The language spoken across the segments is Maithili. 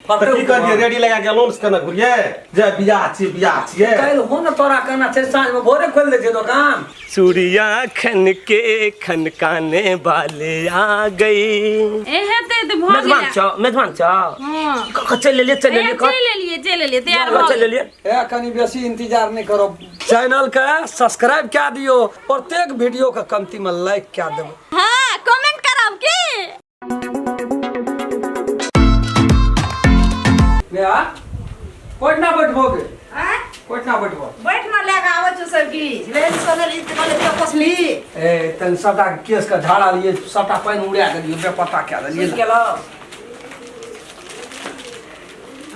तऽ की करियै रेडी लगा के लोन केना घुरियै जे बियाह छियै बियाह छियै काल्हि हो ने तोरा कहना छै साँझमे भोरे खोलि दै छै दोकान चूड़िया खन के खनकाने वाले आ गई ए हेतै तऽ भऽ मेजबान गेलै छौ मेजबान छौ हँ क चलि एलियै चलि ए, एलियै चलि एलियै चलि एलियै तैयार भऽ चलि गेलियै एलियै ए कनी बेसी इंतजार नहि करो चैनल के सब्सक्राइब कए दियौ प्रत्येक वीडियो के कमती में लाइक कए देबै हँ कमेंट करब की नेहा कोइठना बैठबो गे आँय? कोइठना बैठबो बैठ ना लए कऽ आबै छौ सब किछु ले सोनल ई कहले तऽ पोसली ए तन सबटा केस के झाड़ा लिए सबटा पानि उड़ा देलियै बेपत्ता कए देलियै सुति गेलौ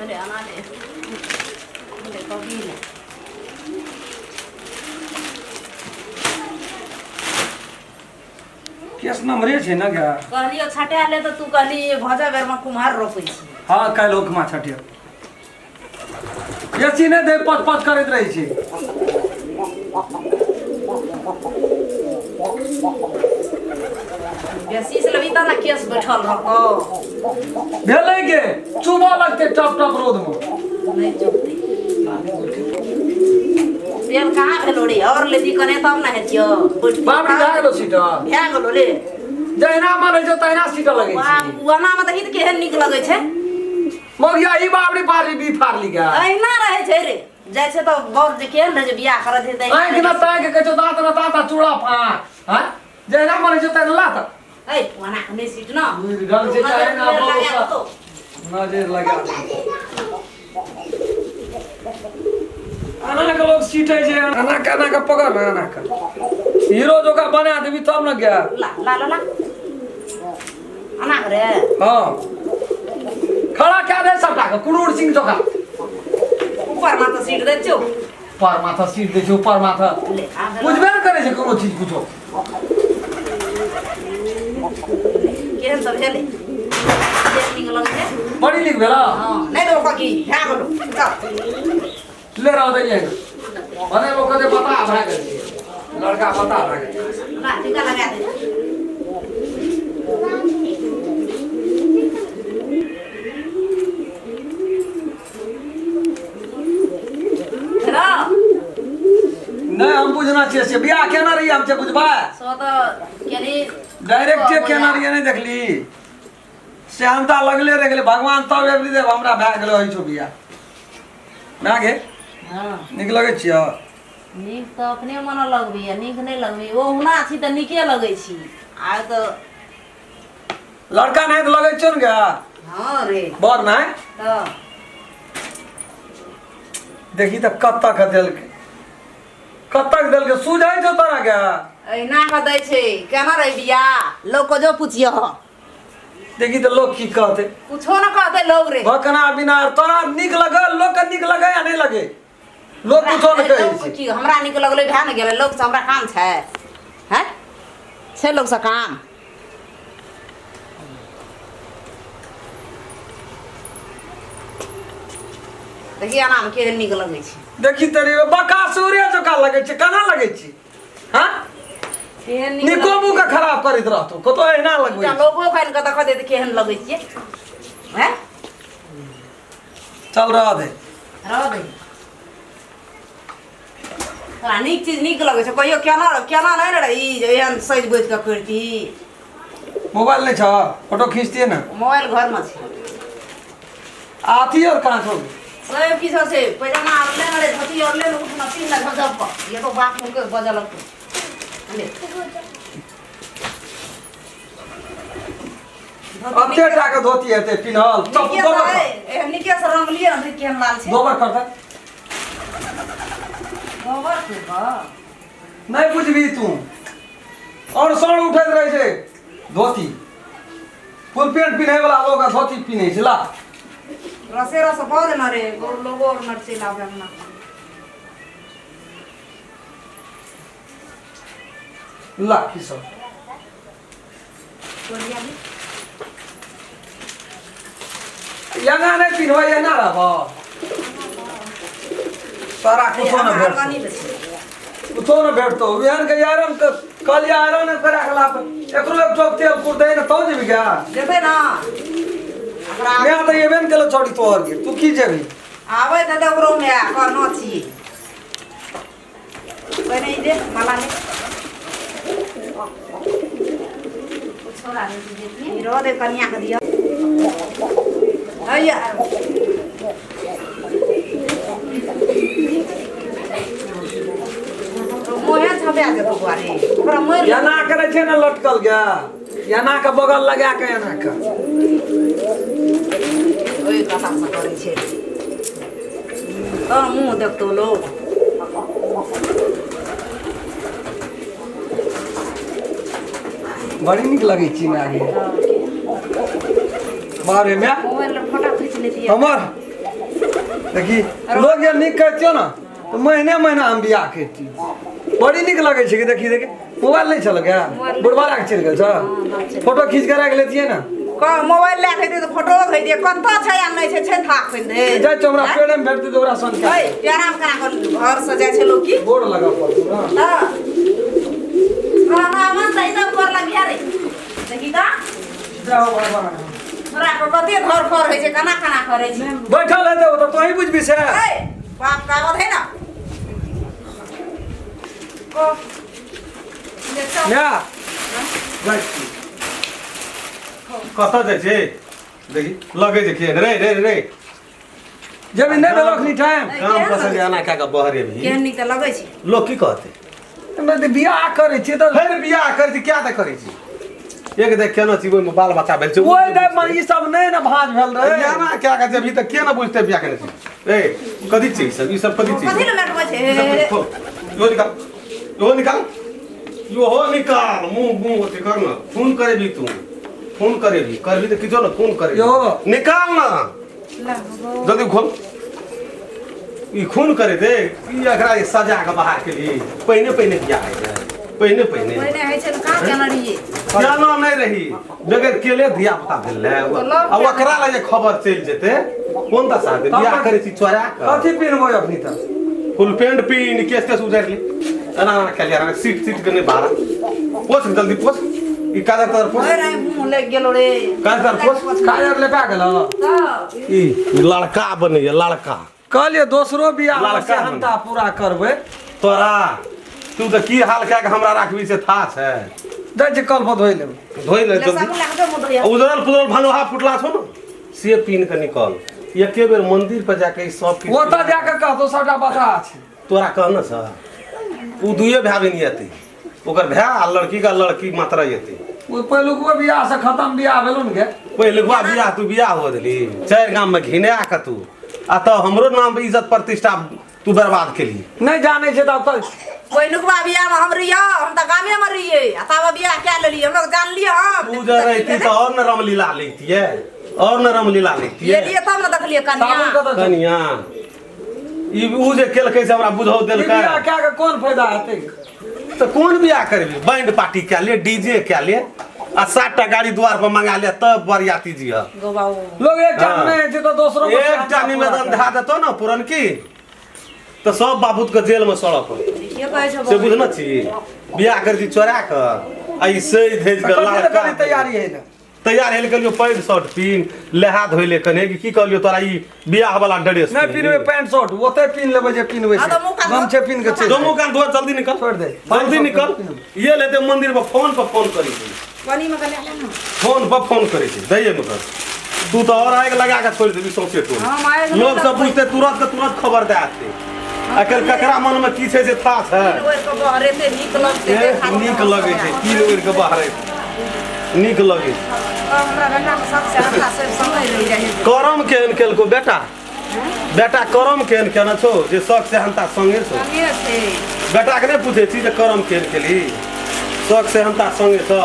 अरे अना दे ले कभी ले केस नम्बरे छै ने गे कहलियो छटा ले तऽ तू कहली भजा बेर में कुम्हार रोपै छी हँ काल्हि ओकमा छठिया बेसी नहि दे पच पच करैत रहै छै बेसी से लेबही तब ने केस बैठल रहतौ भेलै के चुबऽ लगतै टप टप रोद में नहि चुपतै तेल कहाँ भेलो रे और लेती कने तब ने हेतियो बाप रे भए गेलो सीट भए गेलो रे जहिना मन होइ छै तहिना सीट लगै छै पुआना में देखी तऽ केहन नीक लगै छै मगिया ई बाबरी पारली बी फारली गा अहिना रहै छै रे जाइ छै तऽ बर जे केहन रहै छै बियाह करऽ छै तऽ आँखि न ताकि कहै छौ दाँत न दाँत आ चूड़ा फाँ हँ जहिना मन होइ छै तहिना लात ऐ पुआना के नहि सीट न बुझि गेल छै चाहे ना नजर लगा बोलो। देतौ। नजर लगा अना के लोग सीटै छै अना के अना के पकड़ ना अना के हीरो जोका बना देबी तब न गया ला ला ला ला अना के रे हाँ खड़ा कए दे सबटा के कुरूर सिंह जोका ऊपर माथा सीट दै छौ ऊपर माथा सीट दै छै ऊपर माथा ले आ भेलौ। बुझबे ने करै छै कोनो चीज कुछो केहन तऽ भेलै केहन नीक लगै छै बड़ी नीक भेल हँ नहि देबो काकी भए गेलौ चल ले रह दैये भने लोक कहतै बता भए गेल छै लड़का बता भए गेल ला टीका लगा दे हेलो नहि हम बुझना छियै से बियाह केना रहियै हम से बुझबै सो तऽ केली डायरेक्टे केना रहियै नहि देखली से हम तऽ लगले रहि गेलै भगवान तब एबरी देव हमरा भए गेलै होइ छौ बियाह भए गेल हँ नीक लगै छियै नीक तऽ अपने मन लगबैया नीक नहि लगबैया ओहुना छी तऽ नीके लगै छी आर तऽ लड़का नहि तऽ लगै छौ ने गे हँ रे बर नहि तऽ देखी तऽ कतऽ के देलकै कतऽ के देलकै सुझै छौ तोरा के एहिना कऽ दै छै केना रहि बियाह लोक के जो पुछियह देखी तऽ लोक की कहतै कुछो न कहतै लोग रे भकना बिना तोरा नीक लगल लोक के नीक लगे या नहि लगे लोक कुछो नहि कहै लोक छै की हमरा नीक लगलै भए ने गेलै लोकसँ हमरा काम छै हैं छै लोकसँ काम देखिए आराम केहन नीक लगै छै देखी तरी बकासुरे जकाँ लगै छै केना लगै छै हँ केहन नीक निको लगै मुँह के खराब करैत रहतौ कतौ एहिना लगबै छै। छै। लोगो खानि कऽ देखऽ दे तऽ केहन लगै छियै हैं चल रह दे रह दे तोरा नीक चीज नीक लगै छै कहियो केना केना नहि ने रही जे एहन सजि बुझि कऽ करती मोबाइल नहि छौ फोटो खींचतियै ने मोबाइल घरमे छै आथी और कहाँ छौ सब किछो छै पैजामा आर ले ने रे धोती आर ले ने उठ ने तीन ने झप कऽ ये तो बाप हुनके बजऽ लगतौ ले अते टा के धोती हेतै पिन्हल चप्पू नीके दोबर से कर। एहन नीके से रंगलियै ने केहन लाल छै दोबर कर दे गोबर के नहि बुझबी तू और सड़ उठैत रहै छै धोती फुल पेंट पिन्है वाला लोग आ धोती पिन्है छै ला रसे रस भऽ देना रे गोर लोगो और नट चलि आबै अंगना ला की सब एना नहि पिन्हबै एना रहब सारा कुछो ने भेटतौ कुछो ने भेटतौ एहन के आयरन के कहलियै आयरन करा के लाब एकरो एक टोप तेल कुर दे ने तब जेबी गे जेबै ना ओकरा मैं तऽ एबे ने केलौ छौड़ी तोहर के तू की जेबही आबै तऽ ओकरो माय कहनो छी पहिने ई दे माला ले छोड़ा दे जेतियै ई रह दे कनिया के दिअ हैया मोहे छबा जेतौ बुआ रे ओकरा मरि एना करै छै ने लटकल गे एना के बगल लगा के एना के ओहि कथा से करै छै तोहर मुँह देखतौ लोग बड़ी नीक लगै छी माय गे बाप रे माय मोबाइल पर फोटो खींच लेतियै हमर देखी लोग जे नीक कहतियो ने तऽ महीने महीना हम बियाह करितियै बड़ी नीक लगै छै कि देखी देखी मोबाइल नहि छल गे बुढ़बारा के चलि गेल छ फोटो खींच के राखि लेतियै ने मोबाइल लए के तऽ फोटो खैदियै कतऽ छै आ नहि छै छै थाक खोलि दे जाइ छौ हमरा पेड़े मे भेटतै तऽ ओकरा संग है आराम करा कऽ घर से जाइ छै लोग की गोड़ लगऽ पड़तौ ने हँ हमरा मन तऽ ई सब कर लगिया रे देखी तऽ जाओ भगवान छोरा के कते धर फर होइ छै केना केना करै छै बैठल हेतै ओ तऽ तोही बुझबी से है बाप कागज है ना को ले चल। या जाइ छी। कतऽ जाइ छै देखी लगै छै केहन रे रे रे जेबी नहि भेल अखनी टाइम काम पसंद एना कए कऽ बहरेबही केहन नीक तऽ लगै छै लोक की कहतै हमरा तऽ बियाह करै छियै तऽ फेर बियाह करै छी क्या तऽ करै छी एक देख केना छी ओहिमे बाल बच्चा भेल छै ओहि टाइम मे ई सब नहि ने भाँज भेल रहै एना क्या कऽ जेबही तऽ के ने बुझतै बियाह केने छी ए कथी छी ई सब ई सब कथी छी कथी लए लटबै छै ई सब खोल। इहो निकाल इहो निकाल इहो निकाल मुँह मुँह अथी कर न फोन करेबी तू फोन करेबी करबी तऽ किछो ने फोन करेबी यो। निकाल न जल्दी खोल ई खून करे दे ई एकरा ई सजा के बाहर के लिए पहिने पहिने बियाह होइ छै पहिने पहिने पहिने होइ छै ने कहाँ केना रहियै केना नहि रही बगैर केले धिया पुता भेल रहे तऽ लव आ ओकरा लए जे खबर चलि जेतै कोन दशा हेतै बियाह करै छी चोरा कऽ कथी पिन्हबै अखनी तऽ फुल पेंट पिन केस तेस उजारि ले एना एना कए लिअ सीट सीट के नहि बाहर पोछ जल्दी पोछ ई काजर ताजर पोछ भरि आइ मुँह लागि गेलो रे काजर पोछ काजर लेपा गेल तऽ ई लड़का बनैया लड़का कहलियै दोसरो बियाह लड़का सेहनता पूरा करबै तोरा तू तऽ की हाल कए के हमरा राखबी से था छै जाइ छी कल पर धोइ लेबै धोइ ले ले जल्दी साबुन लए कऽ मुँह धोइया उजरल पुजरल भलोहा फुटला छौ ने से पीन के निकल एके बेर मंदिर पर जाके ई सब किछु ओतऽ जाके कहतो सबटा बता छै तोरा कहने छ ओ दुइए भाय बहिन एतै ओकर भाय आ लड़की का लड़की मात्र एतै ओ पहिलुकबो बियाह से खतम बियाह भेलौ ने गे पहिलुकवा बियाह तू बियाह हो देली चारि गाम में घिना के तू आ तऽ हमरो नाम इज्जत प्रतिष्ठा तू बर्बाद केली नहि जानै छै तऽ आब तऽ पहिलुकवा बियाहमे हम रहियै हम तऽ गामेमे रहियै आ ताबे बियाह कए लेलियै हमरा जानलियै हम तू जे रहिती तऽ और ने रामलीला लैतियै और ने रामलीला लैतियै लेलियै तब ने देखलियै कन्या साबुन कतऽ छै? कनिया ई ऊ जे केलकै से हमरा बुझौ ई देलकै बियाह कए के कोन फायदा हेतै तऽ कोन बियाह करबी बैंड पार्टी कए ले डीजे कए ले आ सातटा गाड़ी द्वार पर मंगा ले तब बरियाती जी गोबाओ लोग एकटा हाँ। नहि होइ छै तऽ दोसरो के एकटा निवेदन धए देतौ ने पुरनकी तऽ सब बाबूत के जेल में सड़ऽ पड़तौ के कहै छौ से बुझने छी बियाह कर छी चोरा कऽ आ ई सहि धजि कऽ कथी लए लड़का करी तैयारी हइ ने तैयार हेल कहलियो पैंट शर्ट पिन लेहा धोइले कने कि की कहलियो तोरा ई बियाह वाला ड्रेस नहि पिन्हबै पैंट शर्ट ओतै पिन्ह लेबै जे पिन्हबै हाँ, से तऽ मुँह कान धो। गमछे पिन्ह के चलि जम्मू कान धो जल्दी निकल छोड़ दे। जल्दी निकल ये लेते मंदिर पर फोन पर फोन करी छै पानी में के ले ले ना फोन पर फोन करै छै दैये में कर तू तऽ और आगि लगा के छोड़ि देबी सौंसे टोल हम आगि लोग सब लगबै। बुझते तुरंत के तुरंत खबर दए देतै आइकाल्हि ककरा मन में की छै से था छै ओढ़ि कऽ बहरेतै नीक लगतै ए, नीक लगै छै की ओढ़ि के बहरै नीक लगै छै हमरा बेटाके सबसँ अच्छा से संगे रहि जाइ छै करम केहन केलको बेटा बेटा करम केहन केने छौ जे शौक सेहनता संगे छौ संगे छै बेटाके नहि पूछै छी जे करम केहन केली शौक सेहनता संगे छौ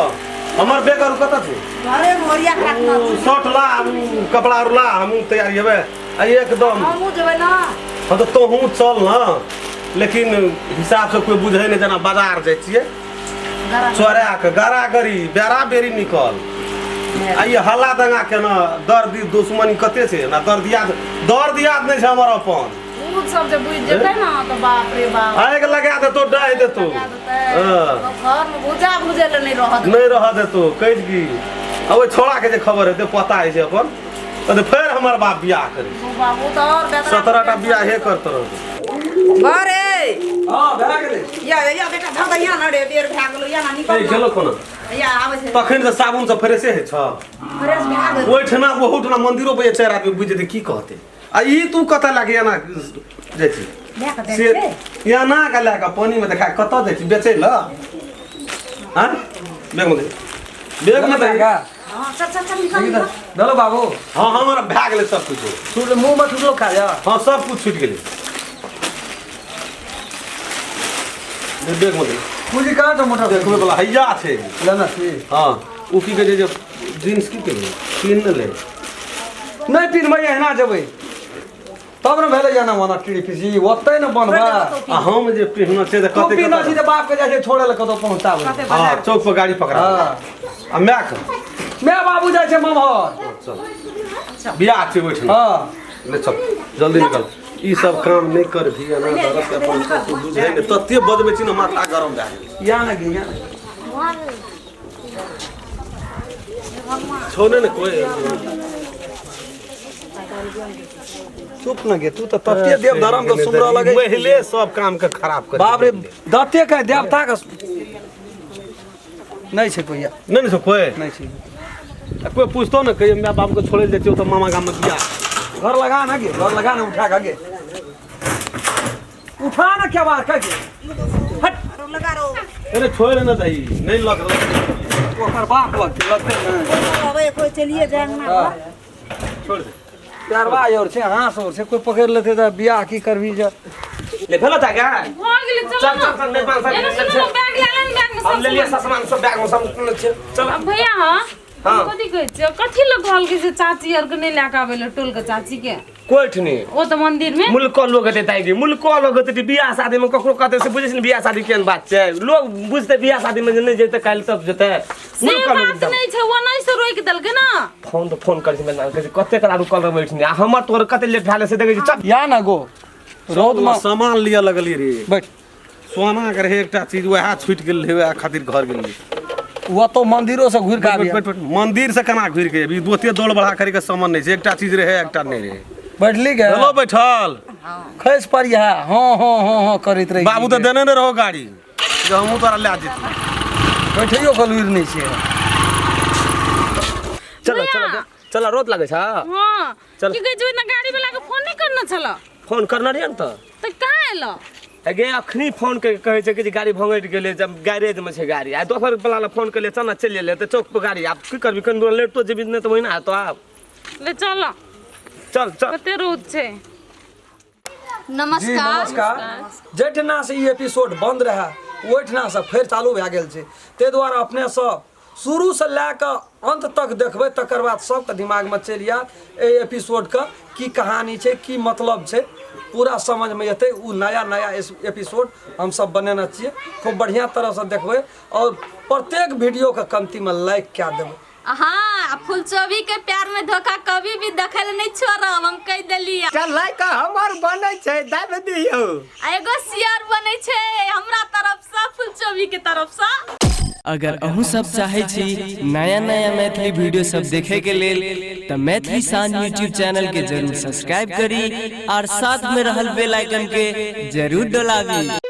हमर बेग आर कतऽ छै घरेमे ओरिया कऽ राखना उ शर्ट ला उ कपड़ा आर ला हमहूँ तैयारी हेबै आ एकदम हमहूँ जेबै ने हँ तऽ तोहूँ चल ने लेकिन हिसाबसँ कोइ बुझै नहि जेना बाजार जाइ छियै चोरा के गरागरी बेरा बेरी निकल आ ई हल्ला दंगा केना दर्द दुश्मनी कते छै ना दर्द याद दर्द याद नहि छै हमर अपन उ सब जे बुझि जेतै ने तऽ बाप रे बाप आगि लगा देतो डाहि देतो लगा देतै। हँ। घर मे भुजा भुजै लए नहि रहत नहि रह देतो कहि की आ ओहि छोड़ा के जे खबर हेतै पता होइ छै अपन कहते फेर हमर बाप बियाह करी। बाबू तऽ आओर बेदरा 17 टा बियाहे करत रहतौ। घरे। हँ, भए गेलै। या या बेटा, धर दहिया न रे, बेर भए गेलो, या ना निकल। ए, गेलो कोना? या आबै छै। तखन तऽ साबुन से फ्रेशे होइ छ। फ्रेश भए गेल। ओहिठिना ओहुठिना मंदिरो पर 4 आदमी बुझि जेतै, की कहतै? आ ई तू कतऽ लए के एना जाइ छी? लए कऽ से जाइ छै। एना के लए कऽ पानिमे देखा कतऽ जाइ छी बेचै लए? आँय, बैग मे दे, बैग मे दे। हँ, चल चल चल, निकल निकल। भेलो बाबू? हँ, हमर भए गेलै सब किछु। छूट मुँहमे छुटलो खा जा। हँ, सब कुछ छूटि गेलै। दे, बैग मे दे। पूजी कहाँ छौ मोटर? देखबै वला हैया छै। लेना छी? हँ, ओ की कहै छै जे जींस की कहै पिन्ह ने ले। नहि पिन्हबै, एहिना जेबै तब ने भेलै एना ओना टीड़ी पीसी ओतै ने बनबै। आ हम जे पिन्हना छै तऽ तू कते पिन्है छी तऽ बापके जाइ छै छोड़ै लए, कतौ पहुँचाबै। हँ, चौक पर गाड़ी पकड़ा। आ मायके? माय बाबू जाइ छै ममहर। चल, बियाह छै ओहिठाम। हँ। ले चल, जल्दी निकल। ई सब काम नहि करभी एना दरद के अपन तू बुझै नहि, तते बजबै छी ने, माथा गरम भए गेल। या ने गे, या ने। छौ नहि ने कोइ? चुप न गे, तू तऽ तते देव धर्म के सुमरऽ लगै छी। महिले सब काम के खराब कर। बाप रे, दते के देवता के नहि छै कोइ। नहि ने छौ कोइ? नहि छै। आ कोइ पुछतो ने, कहियो माय बाप के छोड़ै लए जाइ छियौ तऽ मामा गाममे बियाह। घर लगा ना गे, घर लगा ना, उठा के गे, उठा ना, क्या बात कह गे, हट। लगा रो। अरे, छोड़ि ने दही, नहि लग। ओकर बाप लगतै, लगतै नहि। अबै कोइ, चलिए जाए अंगना घर। छोड़ दे। प्यारवा और छै, हाँस और छै, कोइ पकड़ि लेतै तऽ बियाह की करबी जे? ले भेलो ता क्या? भऽ गेलै, चलो। चल चल चल, मेजबान साहब। एने सुनू ने, बैग लए ले ने, बैग में हम सब ले लिया सामान सब, बैग में सब छै, चल। अब भैया, हाँ। हाँ। कथी कहै छियै, कथी लए कहलकै से चाची आरके नहि लए कऽ आबै लए, टोलके चाची के? कोइठनी? ओ तऽ मंदिर मे। मुल्को लोग हेतै ताहि मुल्को लोग हेतै। बियाह शादी में ककरो कहतै से बुझै छै ने, बियाह शादी केहन बात छै, लोग बुझतै। बियाह शादी में जे नहि जेतै काल्हि तब जेतै। से मुल्को लोग। बात नहि छै, ओ नहि से रोकि देलकै ने। फोन तऽ फोन करै छै मेजबान, कहै छै कते करा रुकल रहबै एहिठिनी, आ हमर तोहर कते लेट भए गेलै से देखै छी, चल। या ना गो, रौद में। सामान लिअ लगलियै रे। बैठ। सोना के रहे एकटा चीज, वएह छूटि गेल रहै, वएह खातिर घर गेलियै। वो तो मंदिरो से घुरि के बैठ। आबिया। बैठ बैठ, मंदिर से केना घुरि के अभी? ओते दौड़ बढ़ा करे के सामान नहि छै। एकटा चीज रहे, एकटा नहि रहे। बैठली गे? हेलो, बैठल। खसि पड़िया, हाँ हाँ हाँ हाँ करैत रही। बाबू तऽ देने नहि रहो गाड़ी जे हमहूँ तोरा लए जेती। बैठैयो के लुरि नहि छै। चलो। भैया। चलो चलो, रौद लागै छ। हाँ। चल। की कहै छै, ओहिना गाड़ी वाला के फोन नहि करने छल? फोन करने रहियै ने तऽ। तऽ कहाँ एलो? गे, अखनी फोन करके कहै छै कि जे गाड़ी भंगटि गेलै, जब गैरेज में छै गाड़ी, आ दोसर वाला लग फोन केलियै, चल ना, चलि एलै तऽ चौक पर गाड़ी। आब की करबी? कनि दूर लेट तो जेबी नहि तऽ ओहिना हेतौ आब। ले चल। चल चल। कते रौद छै। जी। नमस्कार। नमस्कार। जाहिठिना से ई एपिसोड बंद रहए, ओहिठिना से फेर चालू भए गेल छै। ताहि दुआरे अपने सब शुरूसँ लए कऽ अन्त तक देखबै, तकर बाद सबके दिमागमे चलि आयत एहि एपिसोडके की कहानी छै, की मतलब छै, पूरा समझमे एतै। ओ नया नया एपिसोड हमसब बनेने छियै, खूब बढ़िआँ तरहसँ देखबै आओर प्रत्येक वीडियोके कमतीमे लाइक कए देबै। हाँ, फुलचोभी के प्यार में धोखा कभी भी देखल नहीं छोड़ब, हम कह देली। चल, के हमर बनै छै, दाबि दियौ। आ एगो शेयर बनै छै हमरा तरफ से, फुलचोभी के तरफ से। अगर अहूँ सब चाहै छी नया नया मैथिली वीडियो सब देखे के लेल, तऽ मैथिली शान यूट्यूब चैनल के जरूर सब्सक्राइब करी और साथ में रहल बेल आइकन के जरूर दबाबी।